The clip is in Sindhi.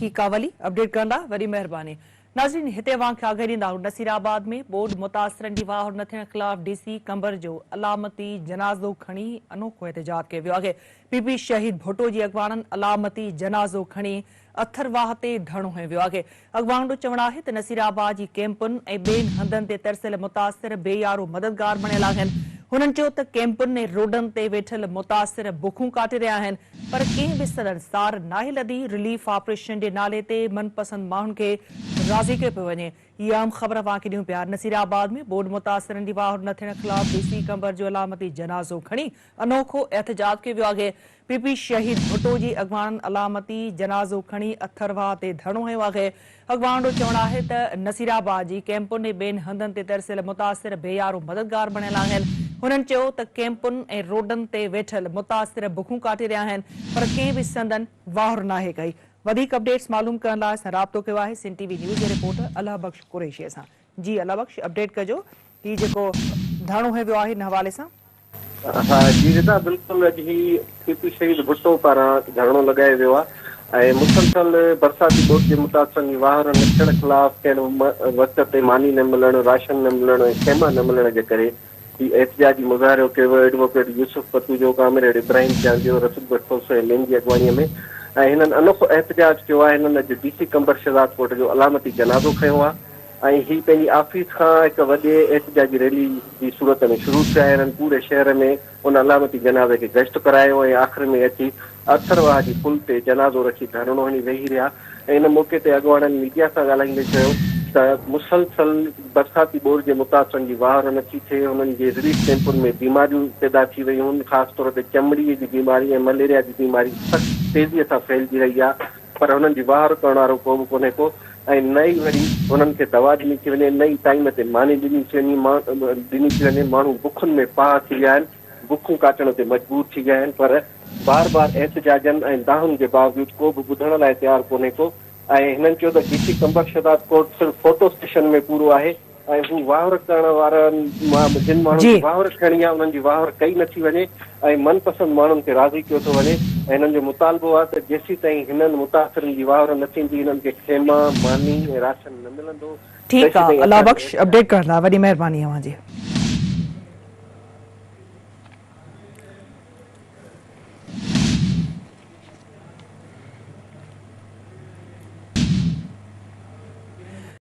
ٺيڪ آ ولي اپڊيٽ ڪندا وڏي مهرباني. ناظرين هتي اوهان کي آگاهي ڏيندا آهيون نصير آباد ۾ ٻوڏ متاثرن جي واهر نه ٿيڻ خلاف ڊي سي قمبر جو علامتي جنازو کڻي انوکو احتجاج ڪيو ويو آهي پي پي شهيد ڀٽو جي اڳواڻن علامتي جنازو کڻي اٿر واهه تي ڌرڻو هنيو ويو آهي اڳواڻن جو چوڻ آهي ته نصير آباد جي ڪيمپن ۽ ٻين هنڌن تي ترسيل متاثر بي يارو مددگار بڻيل آهن هنن چيو ته ڪيمپن ۽ روڊن تي ويٺل متاثر بکون ڪاٽي رهيا آهن پر ڪنهن به سندن سار ناهي لڌي، رليف آپريشن جي نالي تي من پسند ماڻهن کي راضي ڪيو پيو وڃي. هي اهم خبر اوهان کي ڏيون پيا، نصير آباد ۾ ٻوڏ متاثرن جي واهر نه ٿيڻ خلاف ڊي سي قمبر جو علامتي جنازو کڻي انوکو احتجاج ڪيو ويو آهي. پي پي شهيد ڀٽو جي اڳواڻن علامتي جنازو کڻي اٿر واهه تي ڌرڻو هنيو آهي. اڳواڻن جو چوڻ آهي ته نصير آباد جي ڪئمپن ۽ ٻين هنڌن تي ترسيل متاثر بي يارو مددگار بڻيل آهن. هنن چيو ته ڪئمپن ۽ روڊن تي ويٺل متاثر بکون ڪاٽي رهيا آهن پر ڪنهن به سندن واهر ناهي ڪئي. وڌيڪ اپڊيٽس معلوم ڪرڻ لاء اسان رابطو ڪيو آهي سنڌ ٽي وي نيوز جي رپورٽر الهه بخش قريشي سان. جي الهه بخش اپڊيٽ ڪجو هي جيڪو ڌرڻو هنيو ويو آهي ان حوالي سان. ها جي رضا بلڪل اڄ هي پي پي شهيد ڀٽو پاران ڌرڻو لڳايو ويو آهي ۽ مسلسل برساتي ٻوڏ جي متاثرن جي واهر نه ٿيڻ خلاف کين وقت تي ماني نه ملڻ، راشن نه ملڻ ۽ خيما نه ملڻ جي ڪري هي احتجاجي مظاهرو ڪيو ويو ايڊووڪيٽ يوسف پتوجو، ڪامريڊ ابراهيم چانڊيو، رسول بخش کوسو ۽ ٻين جي اڳواڻي ۾ ۽ هنن انوکو احتجاج ڪيو آهي هنن اڄ ڊي سي قمبر شهدادڪوٽ جو علامتي جنازو کنيو آهي. ۽ هي پنهنجي آفيس کان هڪ وڏي احتجاجي ريلي جي صورت ۾ شروع ٿيا. هنن پوري شهر ۾ ان علامتي جنازي کي گشت ڪرايو ۽ آخر ۾ اچي اٿر واهه جي پل تي جنازو رکي ڌرڻو هڻي ويهي رهيا ۽ ان موقعي تي اڳواڻن ميڊيا سان ڳالهائيندي چيو ته مسلسل برساتي ٻوڏ جي متاثرن جي واهر نٿي ٿئي، هنن جي رليف ڪئمپن ۾ بيماريون پيدا ٿي ويون هن خاص طور تي چمڙي جي بيماري ۽ مليريا جي بيماري سخت تيزي سان ڦهلجي رهي آهي. پر هنن جي واهر ڪرڻ وارو ڪو به ڪونهي ڪو ۽ نه ئي وري هنن کي دوا ڏني ٿي وڃي نه ئي ٽائيم تي ماني ڏني ٿي وڃي ڏني ٿي وڃي ماڻهو بکن ۾ پاهه ٿي ويا آهن بکون ڪاٽڻ تي مجبور ٿي ويا آهن پر بار بار احتجاجن ۽ دانهن جي باوجود ڪو به ٻڌڻ لاء تيار ڪونهي ڪو ۽ هنن چيو ته ڊي سي قمبر شهداد ڪوٽ صرف فوٽو سيشن ۾ پورو آهي ۽ هو واهر ڪرڻ وارن مان جن ماڻهن جي واهر ٿيڻي آهي انهن جي واهر ڪئي نٿي وڃي ۽ من پسند ماڻهن کي راضي ڪيو ٿو وڃي ۽ هنن جو مطالبو آهي ته جيسيتائين هنن متاثرن جي واهر نه ٿيندي هنن کي خيما، ماني ۽ راشن نه ملندو ٺيڪ آ تيسيتائين الله اسان جو بخش اپڊيٽ ڪرڻ لاء وڏي مهرباني اوهان جي.